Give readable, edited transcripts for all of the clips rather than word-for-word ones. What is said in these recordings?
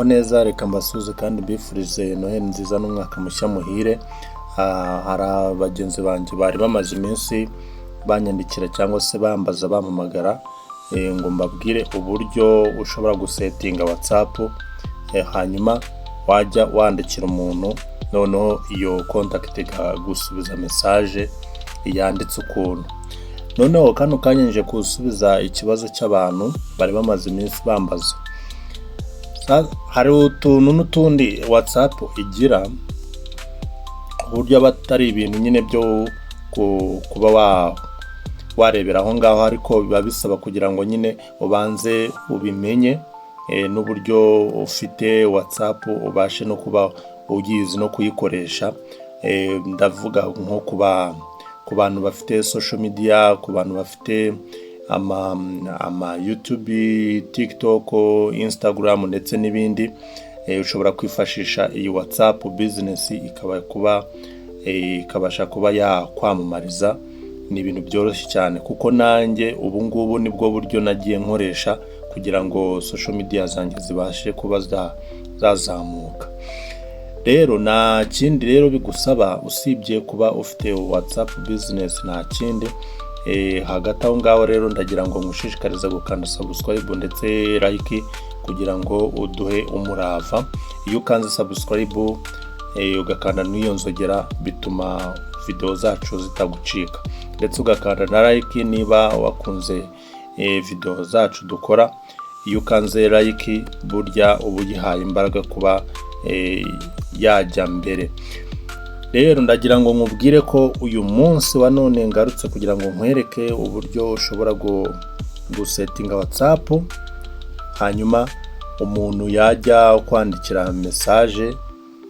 Muraho neza, reka mbasuhuze kandi mbifurize Noheli nziza n'umwaka mushya muhire. Hari bagenzi banjye bari bamaze iminsi banyandikira cyangwa se bambaza, bampamagara ngo mbabwire uburyo ushobora gusettinga WhatsApp, hanyuma wajya wandikira umuntu, noneho iyo contact ikagusubiza message yanditse ukuntu. Noneho kano kanya nje gusubiza ikibazo cy'abantu bari bamaze iminsi bambaza. Hari utuntu n'utundi WhatsApp igira, ku buryo aba atari ibintu nyine byo kuba warebera aho ngaho, ariko biba bisaba kugira ngo nyine ubanze ubimenye, n'uburyo ufite WhatsApp ubashe no kuba uyizi no kuyikoresha. Ndavuga nko ku bantu bafite social media, ku bantu bafite ama YouTube, TikTok, Instagram ndetse n'ibindi. Ushobora kwifashisha iyi WhatsApp Business ikaba kuba ikabasha kuba yakwamamariza. Ni ibintu byoroshye cyane, kuko nanjye ubu ngubu nibwo buryo nagiye nkoresha kugira ngo social media zanjye zibashe kuba zazamuka. Rero nta kindi rero bigusaba usibye kuba ufite WhatsApp Business, nta kindi. Hagati aho ngaho rero ndagira ngo ngushishikarize gukanda subscribe ndetse like kugira ngo uduhe umurava. Iyo ukanze subscribe, ugakanda n'iyo nzogera, bituma video zacu zitagucika, ndetse ugakanda na like niba wakunze video zacu dukora. Iyo ukanze like, burya uba uyihaye imbaraga kuba yajya mbere. Rero ndagira ngo nkubwire ko uyu munsi wa none ngarutse kugira ngo nkwereke uburyo ushobora gusettinga WhatsApp, hanyuma umuntu yajya kwandikira message,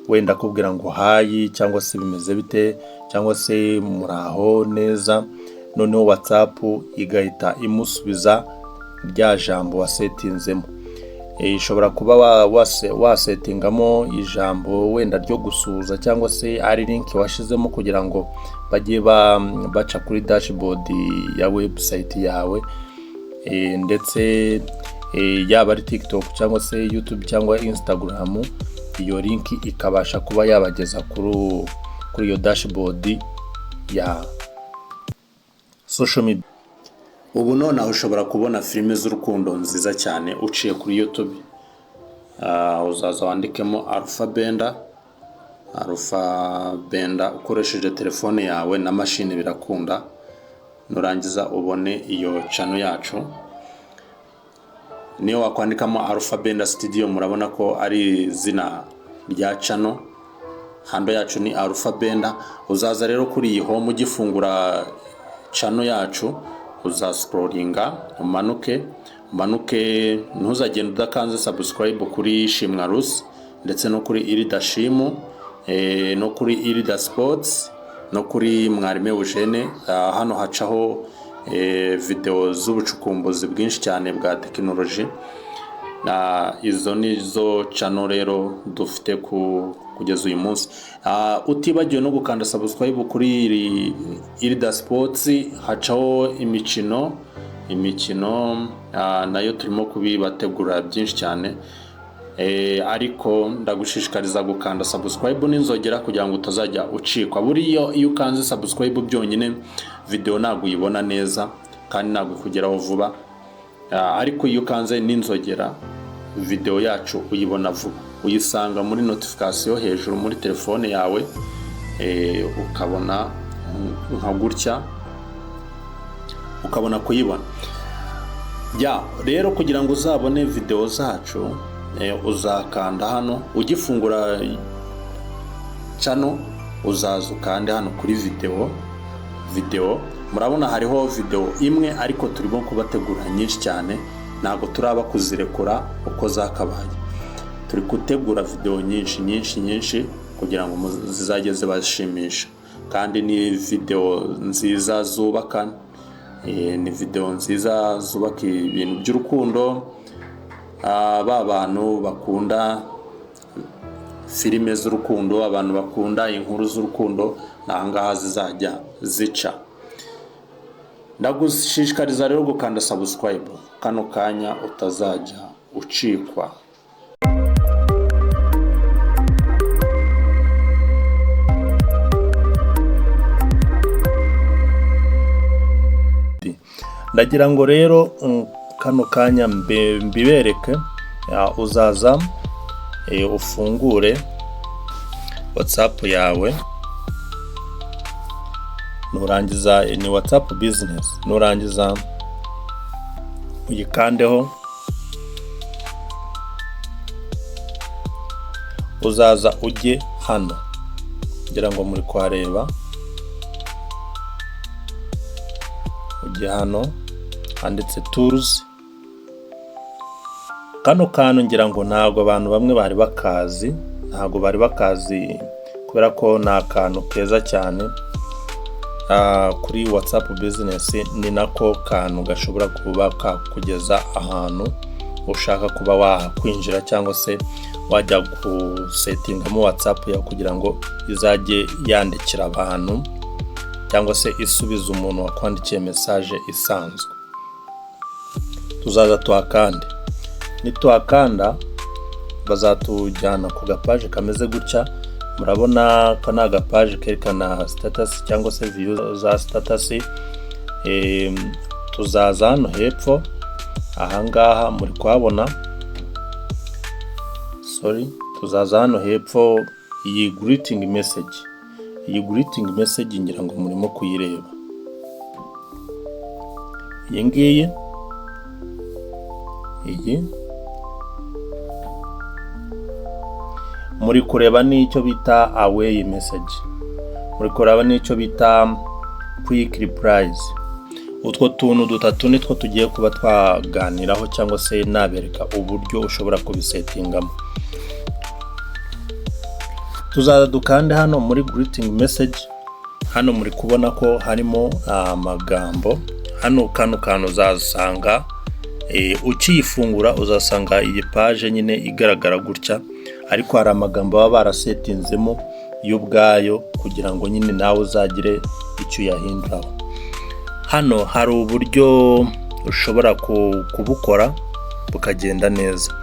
wenda akubwira ngo "Hi" cyangwa se "Bimeze bite" cyangwa se "Muraho neza", noneho WhatsApp igahita imusubiza rya jambo wasettinzemo. Ishobora kuba wasettingamo ijambo wenda ryo gusuhuza, cyangwa se ari link washizemo kugira ngo bajye baca kuri dashboard ya website yawe, ndetse yaba ari TikTok cyangwa se YouTube cyangwa Instagram, iyo link ikabasha kuba yabageza kuri iyo dashboard ya social media. Ubu nonaha ushobora kubona filime z'urukundo nziza cyane uciye kuri YouTube. Uzaza wandikemo Alpha Benda, Alpha Benda, ukoresheje telefone yawe na mashini birakunda. Nurangiza ubone iyo channel yacu. Niyo wakwandikamo Alpha Benda Studio, murabona ko ari izina rya channel. Handle yacu ni Alpha Benda. Uzaza rero kuri iyi home, ugifungura channel yacu uzascrollinga umanuke, umanuke, ntuzagende udakanze subscribe kuri Shimwa Rusi, ndetse no kuri Irida Shimu, no kuri Irida Sports, no kuri Mwarime Eugene. Hano hacaho video z'ubucukumbuzi bwinshi cyane bwa tekinoloji. Na izo ni zo channel rero dufite kugeza uyu munsi. Utibagiwe no gukanda subscribe kuri Irida Sports, hacaho imikino, nayo turimo kubibategura byinshi cyane. Ariko ndagushishikariza gukanda subscribe n'inzogera kugira ngo utazajya ucikwa. Buriya iyo ukanze subscribe byonyine, video ntabwo uyibona neza kandi ntabwo ikugeraho vuba. Ariko iyo ukanze n'inzogera, video yacu uyibona vuba, uyisanga muri notification hejuru muri telefone yawe, ukabona nka gutya, ukabona kuyibona ya. Rero kugira ngo uzabone video zacu, uzakanda hano ugifungura channel, uzaza ukande hano kuri video. Video murabona hariho video imwe, ariko turimo kubategura nyinshi cyane, ntabwo turaba kuzirekura uko zakabaye. Turi gutegura video nyinshi nyinshi nyinshi kugira ngo zizajye zibashimisha, kandi ni video nziza zubaka, ni video nziza zubaka ibintu by'urukundo. Ba bantu bakunda filime z'urukundo, abantu bakunda inkuru z'urukundo, ni ahangaha zizajya zica. Ndagushishikariza rero gukanda subscribe kano kanya utazajya ucikwa. Ndagira ngo rero kano kanya mbibereke. Uzaza ufungure WhatsApp yawe, nurangiza, ni WhatsApp Business, nurangiza uyikandeho. Uzaza ujye hano, ngira ngo muri kuhareba, ujye hano handitse tools. Kano kantu ngira ngo ntabwo abantu bamwe bari bakazi, ntabwo bari bakazi, kubera ko ni akantu keza cyane kuri WhatsApp Business. Ni nako kantu gashobora kuba kakugeza ahantu ushaka kuba wakwinjira cyangwa se wajya gusettingamo WhatsApp yawe kugira ngo izajye yandikira abantu cyangwa se isubiza umuntu wakwandikiye message isanzwe. Tuzaza tuhakande. Nituhakanda bazatujyana ku gapaje kameze gutya. Murabona ko ni agapaje kerekana status cyangwa se view za status. Tuzaza hano hepfo ahangaha muri kuhabona, sorry, tuzaza hano hepfo iyi greeting message. Iyi greeting message ngira ngo murimo kuyireba, iyi ngiyi, iyi muri kureba n'icyo bita away message, muri kureba n'icyo bita quick replies. Utwo tuntu dutatu nitwo tugiye kuba twaganiraho cyangwa se nabereka uburyo ushobora kubisettingamo. Tuzaza dukande hano muri greeting message. Hano muri kubona ko harimo amagambo hano. Kano kantu uzasanga ukiyifungura, uzasanga iyi page nyine igaragara gutya, ariko hari amagambo baba barasettinzemo yo ubwayo kugira ngo nyine nawe uzagire icyo uyahinduraho. Hano hari uburyo ushobora kubukora bukagenda neza.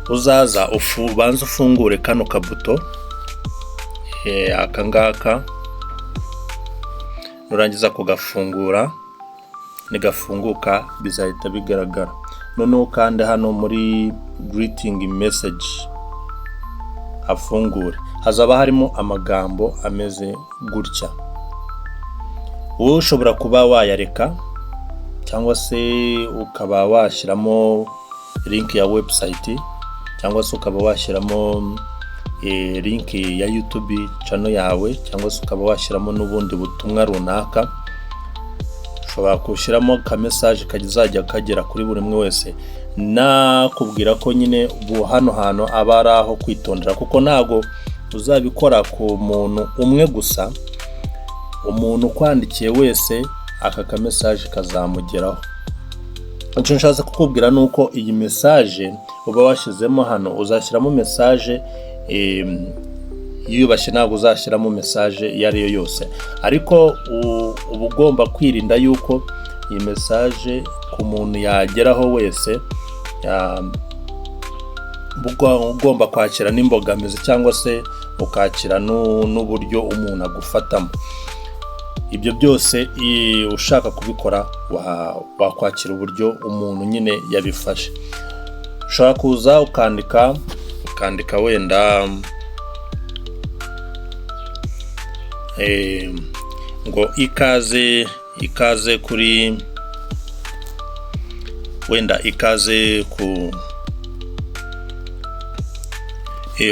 Uzaza ubanze ufungure kano kabuto aka ngaka. Nurangiza kugafungura, nigafunguka bizahita bigaragara. Noneho kandi hano muri greeting message hafungure, hazaba harimo amagambo ameze gutya. Wowe ushobora kuba wayareka cyangwa se ukaba washyiramo link ya website cyangwa se ukaba washyiramo link ya YouTube channel yawe cyangwa se ukaba washyiramo n'ubundi butumwa runaka. Ushobora gushyiramo ka message kazajya kagera kuri buri umwe wese. Nakubwira ko nyine ubu hano hantu aba ari aho kwitondera, kuko ntabwo uzabikora ku muntu umwe gusa. Umuntu ukwandikiye wese aka ka message kazamugeraho. Icyo nshatse kukubwira ni uko iyi message uba washyizemo hano, uzashyiramo message yiyubashye, ntabwo uzashyiramo message iyo ari yo yose. Ariko uba ugomba kwirinda yuko iyi message ku muntu yageraho wese, uba ugomba kwakira n'imbogamizi cyangwa se ukakira n'uburyo umuntu agufatamo. Ibyo byose ushaka kubikora wakwakira uburyo umuntu nyine yabifashe. Ushobora kuza ukandika wenda ngo ikaze, ikaze kuri, wenda ikaze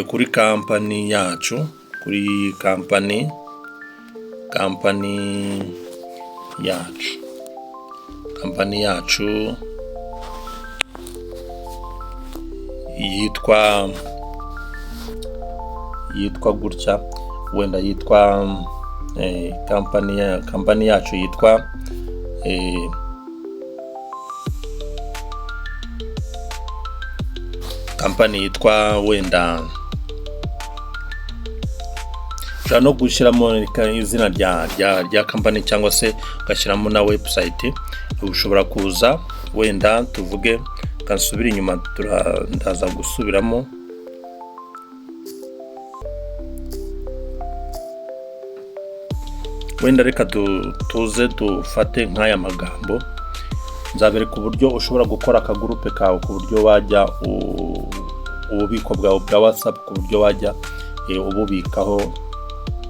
kuri company yacu, kuri company yacu, company yacu yitwa gutya, wenda yitwa company yacu yitwa company yitwa, wenda ushobora no gushyiramo izina rya company cyangwa se ugashyiramo na website. Ushobora kuza wenda tuvuge, kansubira inyuma, ndaza gusubiramo. Wenda reka tuze dufate nk'aya magambo. Nzabereka uburyo ushobora gukora akagurupe kawe, ku buryo wajya ububiko bwawe bwa WhatsApp, ku buryo wajya ububikaho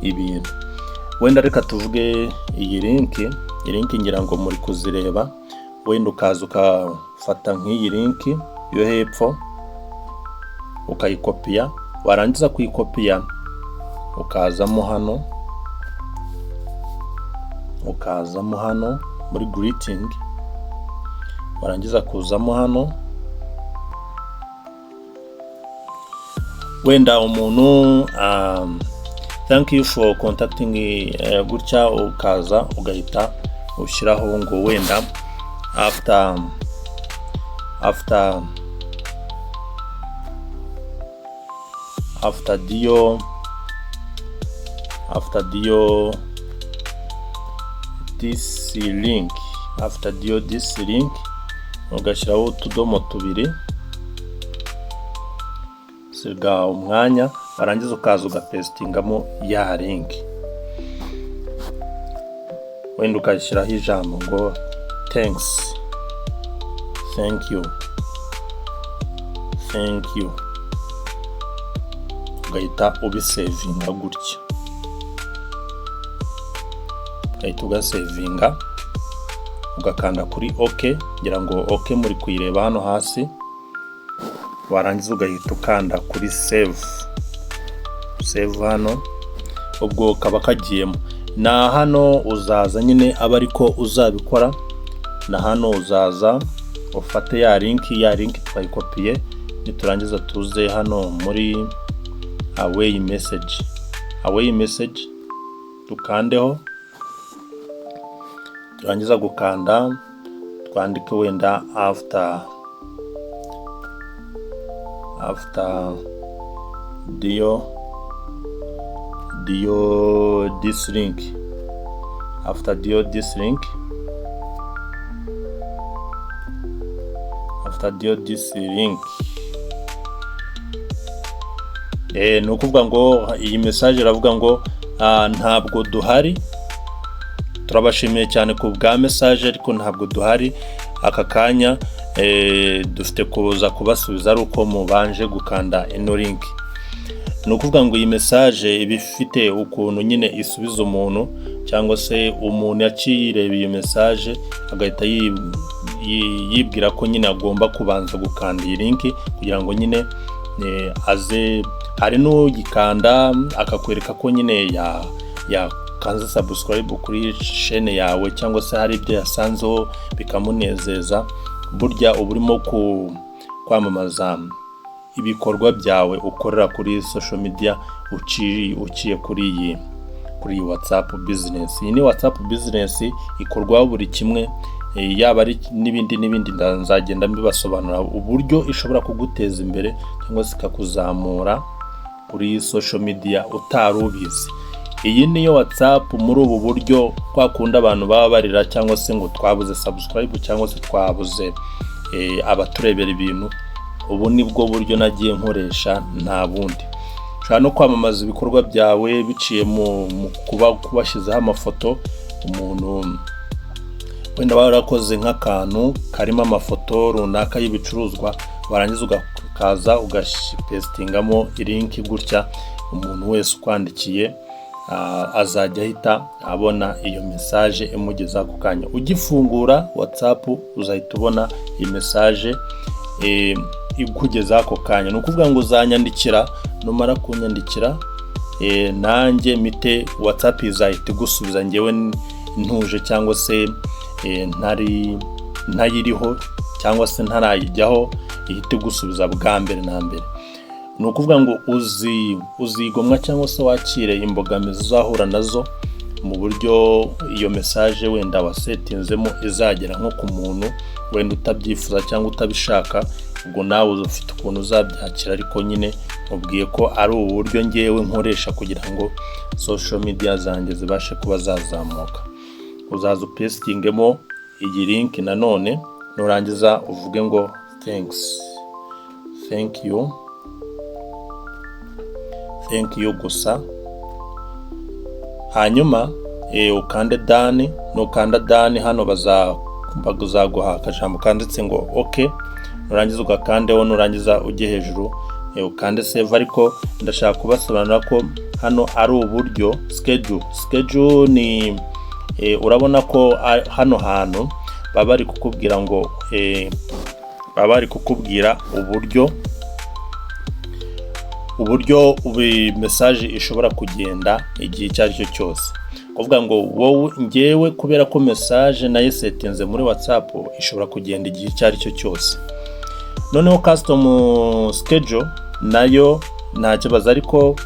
ibintu. Wenda reka tuvuge iyi link. Iyi link ngira ngo muri kuzireba. Wenda ukaza ukafata nk'iyi link yo hepfo, ukayikopiya. Warangiza kuyikopiya, ukazamo hano muri greeting. Warangiza kuzamo hano, wenda umuntu "Thank you for contacting", gutya, ukaza ugahita ushyiraho ngo wenda after dio this link, after dio this link, ugashyiraho utudomo tubiri, siga umwanya, warangiza ukaza ugapesitingamo ya link. Wenda ugashyiraho ijambo ngo "Thanks", "Thank you", "Thank you", ugahita ubisevinga gutya, ugahita ugasevinga, ugakanda kuri OK. Ngira ngo OK muri kuyireba hano hasi. Warangiza ugahita ukanda kuri save, save hano, ubwo kaba kagiyemo. Na hano uzaza nyine aba ariko uzabikora. Na hano uzaza ufate ya link, ya link twayikopiye. Niturangiza tuze hano muri away message, away message dukandeho. Turangiza gukanda, twandike wenda after dio this link, after dio this link, after dio this link. Ni ukuvuga ngo iyi message iravuga ngo "Ntabwo duhari, turabashimiye cyane ku bwa message, ariko ntabwo duhari aka kanya. Dufite kuza kubasubiza ari uko mubanje gukanda ino link." Ni ukuvuga ngo iyi message iba ifite ukuntu nyine isubiza umuntu, cyangwa se umuntu yakiyireba iyo message agahita yibwira ko nyine agomba kubanza gukanda iyi link kugira ngo nyine aze. Hari n'ugikanda akakwereka ko nyine yakanze subscribe kuri chaîne yawe, cyangwa se hari ibyo yasanzeho bikamunezeza. Burya uba urimo kwamamaza ibikorwa byawe ukorera kuri social media uciye kuri iyi WhatsApp Business. Iyi ni WhatsApp Business ikorwaho buri kimwe, yaba ari n'ibindi n'ibindi. Nzagenda mbibasobanurira uburyo ishobora kuguteza imbere cyangwa se ikakuzamura kuri social media utari ubizi. Iyi niyo WhatsApp muri ubu buryo. Kwa kundi abantu baba barira, cyangwa se ngo twabuze subscribe, cyangwa se twabuze abaturebera ibintu, ubu ni bwo buryo nagiye nkoresha, nta bundi. Ushobora no kwamamaza ibikorwa byawe biciye mu kuba washyizeho amafoto. Umuntu wenda warakoze nk'akantu karimo amafoto runaka y'ibicuruzwa, warangiza ukaza ugapesitingamo link gutya, umuntu wese ukwandikiye azajya ahita abona iyo message imugeza ako kanya. Ugifungura WhatsApp uzahita ubona iyi message ikugeza ako kanya. Ni ukuvuga ngo uzanyandikira, numara kunyandikira, nanjye mite WhatsApp izahita igusubiza ngewe ntuje, cyangwa se ntari ntayiriho, cyangwa se ntarayijyaho, ihita igusubiza bwa mbere na mbere. Ni ukuvuga ngo uzigomwa cyangwa se wakire imbogamizi uzahura nazo mu buryo iyo message wenda wasetinzemo izagera nko ku muntu wenda utabyifuza cyangwa utabishaka. Ubwo nawe ufite ukuntu uzabyakira, ariko nyine mubwiye ko ari ubu buryo ngewe nkoresha kugira ngo social media zanjye zibashe kuba zazamuka. Uzaza upesitingemo iyi link nanone, nurangiza uvuge ngo "Thanks", "Thank you", "Thank you" gusa. Hanyuma Ukande done. Nukanda done, hano bazaguha akajambo kanditse ngo "OK". Nurangiza ugakandeho, nurangiza ujye hejuru, ukande save. Ariko ndashaka kubasobanurira ko hano ari uburyo schedule. Schedule ni urabona ko hano hantu baba bari kukubwira ngo baba bari kukubwira uburyo message ishobora kugenda igihe icyo ari cyo cyose. Kuvuga ngo wowe, ngewe, kubera ko message nayisetinze muri WhatsApp, ishobora kugenda igihe icyo ari cyo cyose. Noneho custom schedule nayo nta kibazo, ariko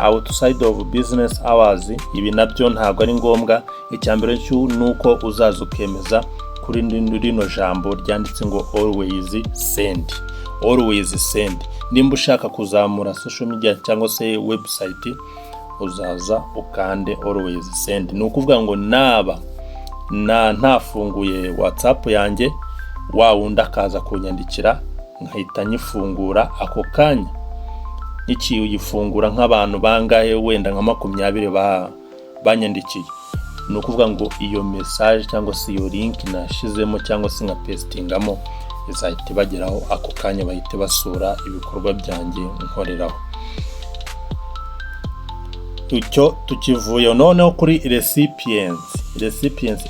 outside of business hours, ibi nabyo ntabwo ari ngombwa. Icya mbere ni uko uzaza ukemeza kuri rino jambo ryanditse ngo "always send". Always send, nimba ushaka kuzamura social media cyangwa se website, uzaza ukande always send. Ni ukuvuga ngo naba na ntafunguye WhatsApp yanjye, wa wundi akaza kunyandikira nkahita nyifungura ako kanya. Nkikiyifungura, nk'abantu bangahe, wenda nka 20 banyandikiye, ni ukuvuga ngo iyo message cyangwa se iyo link nashizemo cyangwa se nka pastingamo izahita ibageraho ako kanya, bahite basura ibikorwa byanjye nkoreraho. Icyo tukivuye. Noneho kuri recipients,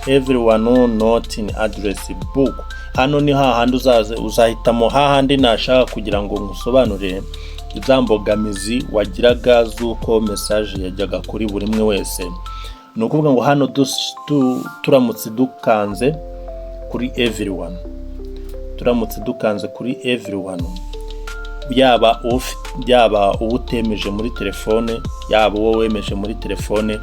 everyone not in address book, hano ni hahandi uzaza uzahitamo, hahandi nashaka kugira ngo nkusobanurire za mbogamizi wagiraga z'uko message yajyaga kuri buri umwe wese. Ni ukuvuga ngo hano turamutse dukanze kuri everyone, turamutse dukanze kuri everyone, yaba uwo utemeje muri telefone, yaba uwo wemeje muri telefone,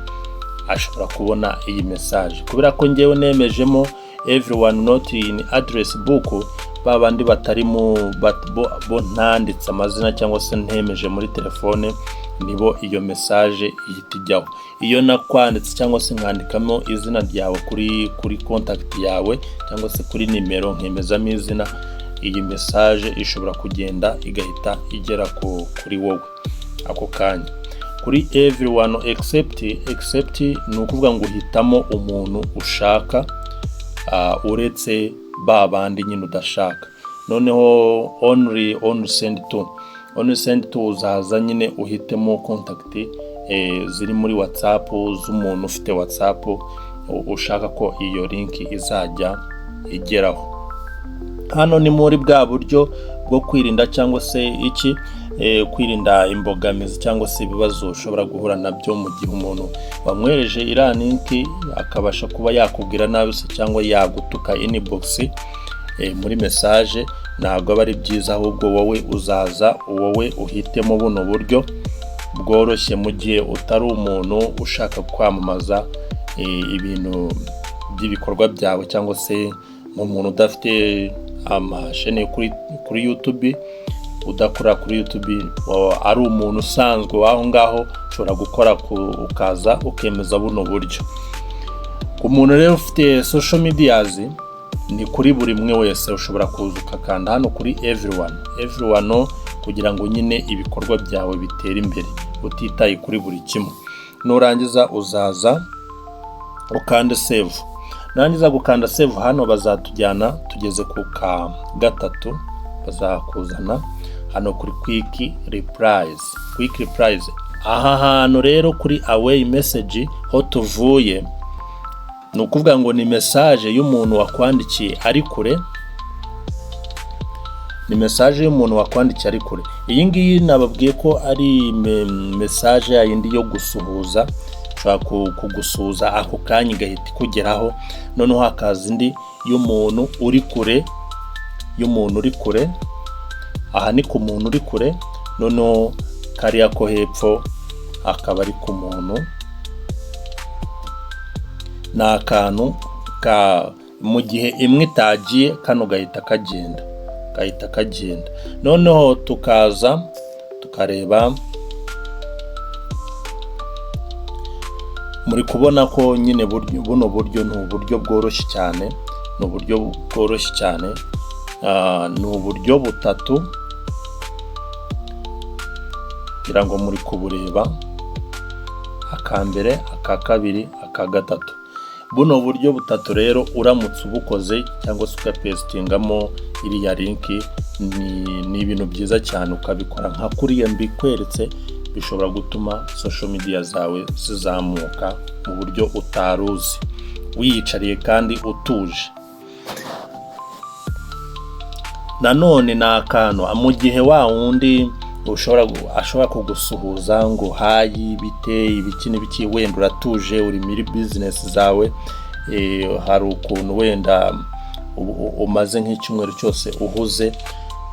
ashobora kubona iyi message. Kubera ko ngewe nemejemo everyone not in address book, ba bandi batari mu bo ntanditse amazina cyangwa se ntemeje muri telefone, nibo iyo message ihita ijyaho. Iyo nakwanditse cyangwa se nkandikamo izina ryawe kuri contact yawe cyangwa se kuri nimero, nkemezamo izina, iyi message ishobora kugenda igahita igera kuri wowe ako kanya. Kuri everyone except, ni ukuvuga ngo uhitamo umuntu ushaka, uretse ba bandi nyine udashaka. Noneho only send to, uzaza nyine uhitemo contact ziri muri WhatsApp z'umuntu ufite WhatsApp ushaka ko iyo link izajya igeraho. Hano ni muri bwa buryo bwo kwirinda cyangwa se iki, kwirinda imbogamizi cyangwa se ibibazo ushobora guhura nabyo mu gihe umuntu wamwereje iriya link akabasha kuba yakubwira nabi se cyangwa yagutuka inbox, muri message. Ntabwo aba ari byiza. Ahubwo wowe uzaza, wowe uhitemo buno buryo bworoshye mu gihe utari umuntu ushaka kwamamaza ibintu by'ibikorwa byawe, cyangwa se nk'umuntu udafite amashene kuri YouTube, udakora kuri YouTube, ari umuntu usanzwe w'aho ngaho, ushobora gukora ukaza ukemeza buno buryo. Ku muntu rero ufite social medias, ni kuri buri umwe wese. Ushobora kuza ukakanda hano kuri everyone, everyone, kugira ngo nyine ibikorwa byawe bitere imbere utitaye kuri buri kimwe. Nurangiza uzaza ukande save. Nurangiza gukanda save, hano bazatujyana, tugeze ku ka gatatu, bazakuzana hano kuri quick replies. Quick replies, aha hantu rero kuri away message ho tuvuye, ni ukuvuga ngo ni message y'umuntu wakwandikiye ari kure, ni message y'umuntu wakwandikiye ari kure. Iyi ngiyi nababwiye ko ari message yindi yo gusuhuza, ushobora kugusuhuza ako kanya igahita ikugeraho. Noneho hakaza indi y'umuntu uri kure, y'umuntu uri kure. Aha ni ku muntu uri kure. Noneho kariya ko hepfo akaba ari ku muntu, ni akantu ka mu gihe imwe itagiye, kano gahita kagenda, gahita kagenda. Noneho tukaza tukareba, muri kubona ko nyine buno buryo ni uburyo bworoshye cyane, ni uburyo bworoshye cyane. Ni uburyo butatu, ngira ngo muri kubureba. Aka mbere, aka kabiri, aka gatatu. Buno buryo butatu rero uramutse ubukoze cyangwa se ugapastingamo iriya link, ni ibintu byiza cyane. Ukabikora nka kuriya mbikweretse, bishobora gutuma social media zawe zizamuka mu buryo utari uzi, wiyicariye kandi utuje. Nanone ni akantu mu gihe wa wundi ashobora kugusuhuza ngo "Hi, bite?" ibiki n'ibiki, wenda uratuje, uri muri business zawe, hari ukuntu wenda umaze nk'icyumweru cyose uhuze,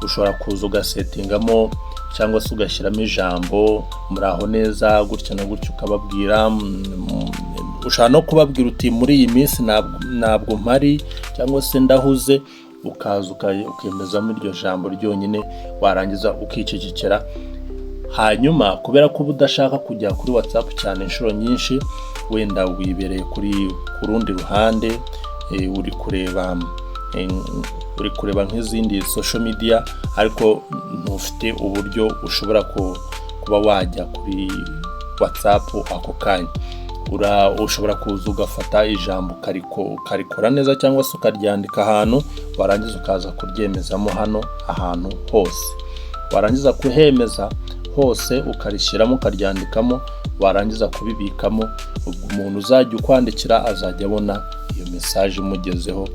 ushobora kuza ugasettingamo cyangwa se ugashyiramo ijambo "Muraho neza", gutya na gutya, ukababwira. Ushobora no kubabwira uti "Muri iyi minsi ntabwo mpari" cyangwa se "Ndahuze", ukaza ukemezamo iryo jambo ryonyine, warangiza ukicecekera. Hanyuma kubera ko uba udashaka kujya kuri WhatsApp cyane inshuro nyinshi, wenda wibereye ku rundi ruhande, uri kureba nk'izindi social media, ariko ntufite uburyo ushobora kuba wajya kuri WhatsApp ako kanya, ushobora kuza ugafata ijambo ukarikora neza cyangwa se ukaryandika ahantu, warangiza ukaza kuryemezamo hano ahantu hose. Warangiza kuhemeza hose, ukarishyiramo, ukaryandikamo, warangiza kubibikamo, ubwo umuntu uzajya ukwandikira azajya abona iyo message imugezeho,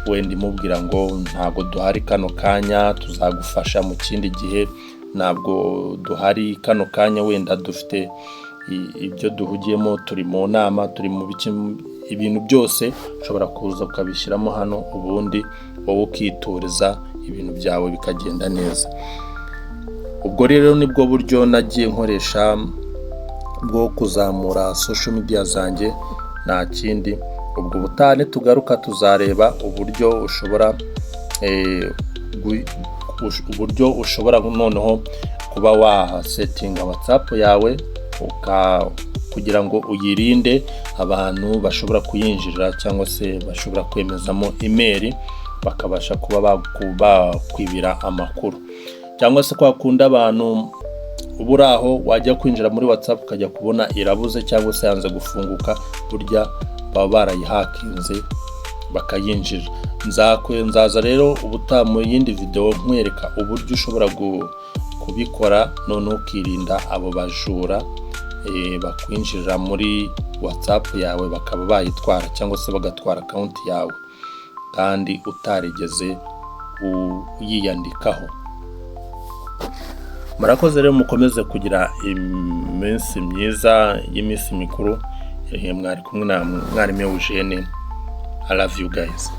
wenda imubwira ngo "Ntabwo duhari kano kanya, tuzagufasha mu kindi gihe, ntabwo duhari kano kanya, wenda dufite ibyo duhugiyemo, turi mu nama, turi mu biki." Ibintu byose ushobora kuza ukabishyiramo hano, ubundi wowe ukitoreza, ibintu byawe bikagenda neza. Ubwo rero nibwo buryo nagiye nkoresha bwo kuzamura social media zanjye, nta kindi. Ubwo ubutaha nitugaruka tuzareba uburyo ushobora noneho kuba wasettinga WhatsApp yawe kugira ngo uyirinde abantu bashobora kuyinjirira cyangwa se bashobora kwemezamo email bakabasha kuba bakwibira amakuru, cyangwa se kwa kundi abantu uba uri aho, wajya kwinjira muri WhatsApp ukajya kubona irabuze cyangwa se yanze gufunguka. Burya baba barayihackinze bakayinjira. Nzaza rero ubutaha mu yindi video nkwereka uburyo ushobora kubikora, noneho ukirinda abo bajura bakwinjirira muri WhatsApp yawe bakaba bayitwara cyangwa se bagatwara account yawe kandi utarigeze uyiyandikaho. Murakoze rero, mukomeze kugira iminsi myiza y'iminsi mikuru. Mwari kumwe na mwarimu Eugene. I love you guys.